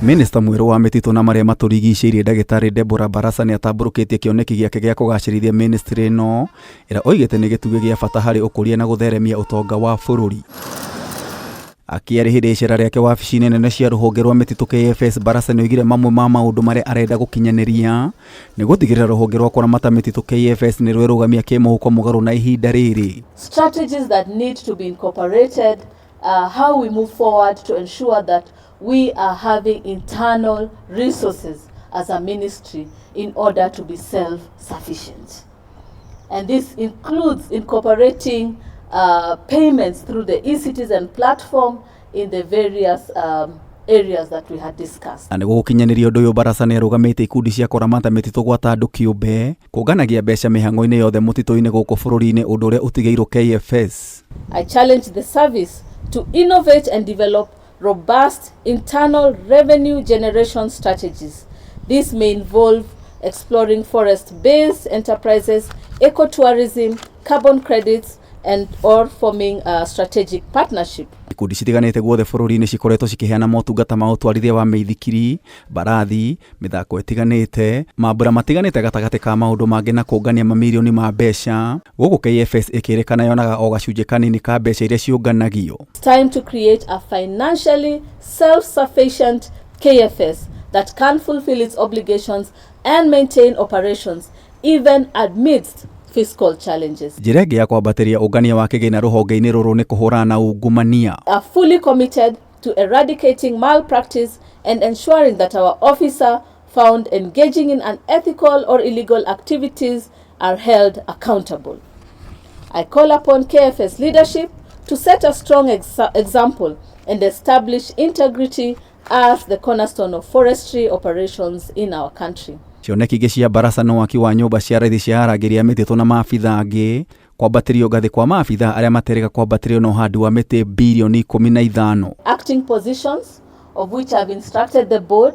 Minista mwerũ wa mĩtitũ na marĩa matũrigicĩirie Ndagĩtarĩ Deborah Barasa nĩ atambũrũkĩtie kĩoneki gĩake gĩa kũgacĩrithia ministry ĩno ĩrĩa oigĩte nĩ gĩtugĩ gĩa bata harĩ ũkũria na gũtheremia ũtonga wa bũrũri. Akĩaria hĩndĩ ya icera rĩake wabici-inĩ nene cia rũhonge rwa mĩtitũ KFS, Barasa nĩoigire mamwe ma maũndũ marĩa arenda gũkinyanĩria nĩ gũtigĩrĩra rũhonge rwa kũramata mĩtitũ KFS nĩ rwerũgamia kĩmũhuko mũgarũ na ihinda rĩrĩ. Strategies that need to be incorporated, how we move forward to ensure that we are having internal resources as a ministry in order to be self-sufficient. And this includes incorporating payments through the e-citizen platform in the various areas that we had discussed. Na nĩguo gũkinyanĩria ũndũ ũyũ, Barasa nĩ arũgamĩtie ikundi cia kũramata mĩtitũ gwata andũ kĩũmbe kũnganagia mbeca mĩhang'o-inĩ yothe mũtitũ-inĩ gũkũ bũrũri-inĩ, ũndũ ũrĩa ũtigĩirwo KFS. I challenge the service to innovate and develop robust internal revenue generation strategies. This may involve exploring forest-based enterprises, ecotourism, carbon credits, and or forming a strategic partnership. Ikundi citiganĩte guothe bũrũri-inĩ cikoretwo cikĩheana motungata ma ũtwarithia wa mĩithikiri, mbarathi, mĩthako ĩtiganĩte, mambura matiganĩte gatagatĩ ka maũndũ mangĩ na kũngania mamirioni ma mbeca. Gũkũ KFS ĩkĩrĩkana yonaga o gacunjĩ kanini ka mbeca iria ciũnganagio. It's time to create a financially self-sufficient KFS that can fulfill its obligations and maintain operations even amidst fiscal challenges. Njĩra ĩngĩ ya kwambatĩria ũngania wa kĩgĩna rũhonge-inĩ rũrũ nĩ kũhũrana na ungumania. Are fully committed to eradicating malpractice and ensuring that our officer found engaging in unethical or illegal activities are held accountable. I call upon KFS leadership to set a strong example and establish integrity as the cornerstone of forestry operations in our country. Cioneki ingĩ cia Barasa nĩ waki wa nyũmba cia raithi cia arangĩri a mĩtitũ na maabitha angĩ, kwambatĩrio ngathĩ kwa maabitha arĩa materĩga kwambatĩrio na ũhandi wa mĩtĩ birioni 15. Acting positions, of which I've instructed the board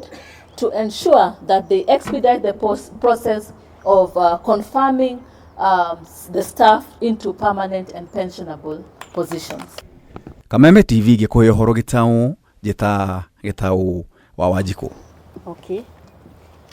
to ensure that they expedite the process of confirming the staff into permanent and pensionable positions. Kameme TV gĩkũhe ũhoro gĩtaũ njĩta Gĩtaũ wa Wanjikũ. Okay.